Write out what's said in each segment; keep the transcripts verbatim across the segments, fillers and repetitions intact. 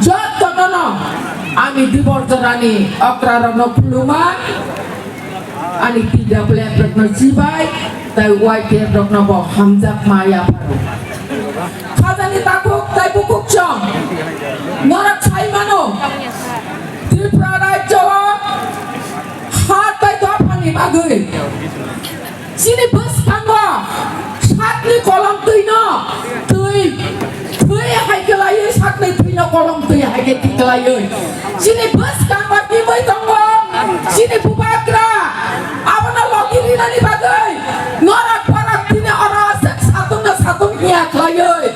Jotono no ani Diborjorani okrarokno khulumai, ani T W F rokno chibai, tei Y T F rokno bo hamjakma yapharo. Khajani takhuk tei bukhuk chwng norok sai mano, Tripura rajyo o ha tei dophani bagwi chini bwskango sakni kolom twino twi, twi hai kwlaiwi sakni twino kolom twi hai khe kwlaiwi chini bwskango tibwi tongo. Chini bubagra abono logi rinani bagwi norok borok tini oro aswk satung no satung hiya khlaiwi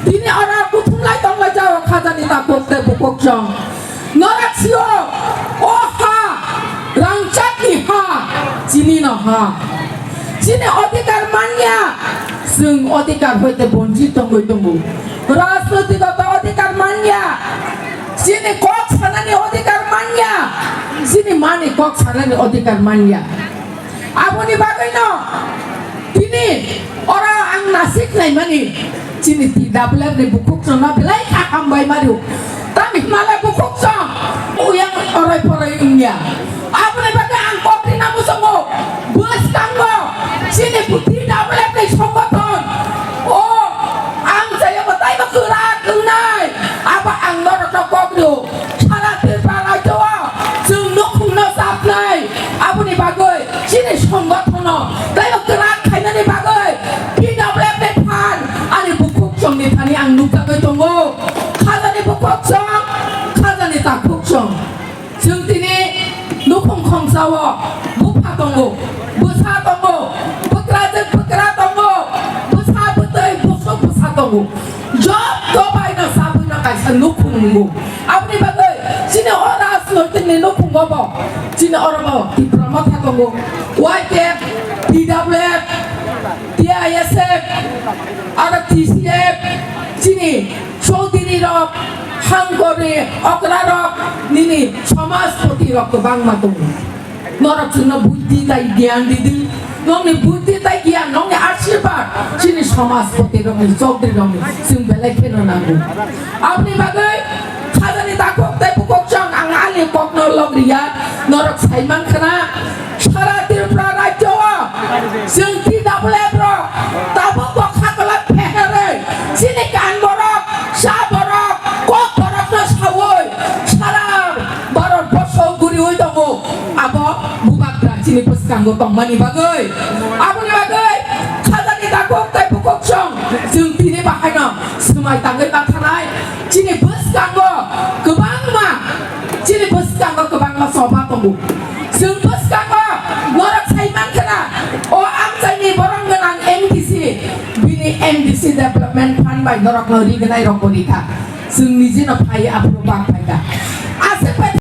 tini oro kuthumlai tonglai jao khajani takhuk tei bukhuk chwng. Norok sio, o ha, rangchakni ha, chini no ha. Chini odhikar manya, chwng odhikar hoite bonchit tongwi tongo. Rajnoitigota odhikar manya, chini kok sanani odhikar manya, chini mani kok sanani odhikar manya. Aboni bagwino tini oro ang nasik naimani chini T W F ni bukhuk chwngno belai kha hambai mari. Tamni hwnba le bukhuk chwng uyang orai porai wngya. Aboni bagwi ang kok rina muchungo bwskango chini T W F ni songothon o ang chaya mwtai no kwrak wngnai abo ang norokno kok rio. Sara Tripura rajyo o chwng nukhungno chapnai, aboni bagwi chini songothono teibo kwrak khainani bagwi T W F ni phan ani bukhuk chwngni thani ang nukjagwi tongo. Khajani bukhuk chwng, khajani takhuk chwng. Chwng tini nukhung khongsa o bupha tongo, bwsa tongo, bwkrajwk bwkra tongo, bwsa bwtwi busuk bwsa tongo. Joto bai no sabwi no kaisa nukhung nungo. Aboni bagwi chini o rajnoitik ni nukhungo bo chini oro bo Tipra Motha tongo, Y T F, T W F, T I S F, aro T C F, chini Chaudhary rok, Hangkor ni okra rok, nini samajpati rok kwbangma tongo. Norok chwngno buddhi tai gyan ridi. Nokni buddhi tai gyan, nokni ashirbad chini samajpati rokni, chaudhary rokni chwng belai kheno nango. Aboni bagwi khajani takhuk tei bukhuk chwng ang ani kokno lok riya, norok sai mankha na. Sara Tripura rajyo o chwng T W F rok tabuk bo khakolak pheherwi chini kan borok, cha borok, kok borokno sawi sara Bharat borso guriwi tongo abo bubagra chini bwskango tongmani bagwi. Aboni bagwi khajani takhuk tei bukhuk chwng chwng tini bahaino swmai tangwi manthanai. Chini bwskango kwbangma, chini bwskango kwbangma choba tongo. Chwng bwskango norok sai mankha na, o amchaini borok gwnang M D C, bini M D C development fund bai norokno rignai rokbo rikha. Chwng nijino phai aphuru bak phaikha. Aswk bai